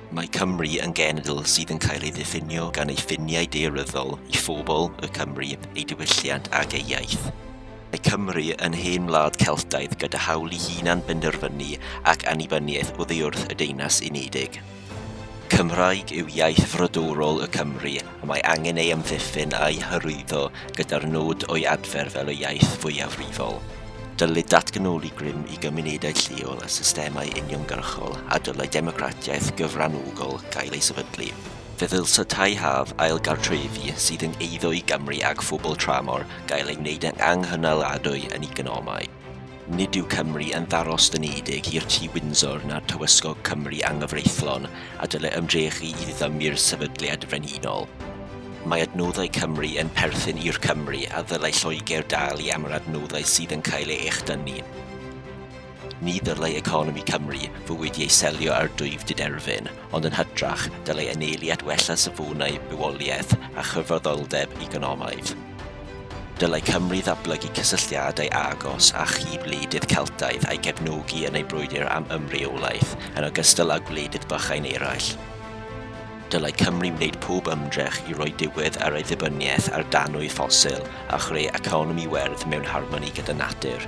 Mae Cymru yn genedl sydd yn cael ei ddiffinio gan ei ffiniau daearyddol, ei phobl, y Cymry, ei diwylliant ac ei iaith. Mae Cymru yn hen wlad Celtaidd gyda hawl i hunan benderfynu ac annibyniaeth oddi wrth y Deyrnas Unedig. Cymraeg yw iaith frodorol y Cymry a mae angen ei amddiffyn a'i hyrwyddo gyda'r nod o'i adfer fel y iaith fwyafrifol. Dylid datganoli grym i gymunedau lleol a systemau uniongyrchol a dylai democratiaeth gyfranogol gael ei sefydlu. Fe ddylsa tai haf ail gartrefi sydd yn eiddo i Gymru ac phobl tramor gael ei wneud yn anghynaladwy yn economaidd. Nid yw Cymru yn ddarostynedig i'r Tŷ Windsor na'r Tywysog Cymru anghyfreithlon a dylai ymdrechu i ddiddymu'r sefydliad frenhinol. Mae adnoddau Cymru yn perthyn i'r Cymry a ddylai Lloegr dalu am yr adnoddau sydd yn cael eu echdynnu. Ni ddylai economi Cymru fod wedi ei selio ar dwf diderfyn, ond yn hytrach, dylai anelu at wella safonau bywoliaeth a chyfrifoldeb economaidd. Dylai Cymru ddatblygu cysylltiadau agos â chyd-wledydd Celtaidd a'i gefnogi yn ei brwydr am ymreolaeth, yn ogystal â gwledydd bychain eraill. Dylai Cymru wneud pob ymdrech i roi diwedd ar ei ddibyniaeth ar danwydd ffosil a chreu economi werdd mewn harmoni gyda natur.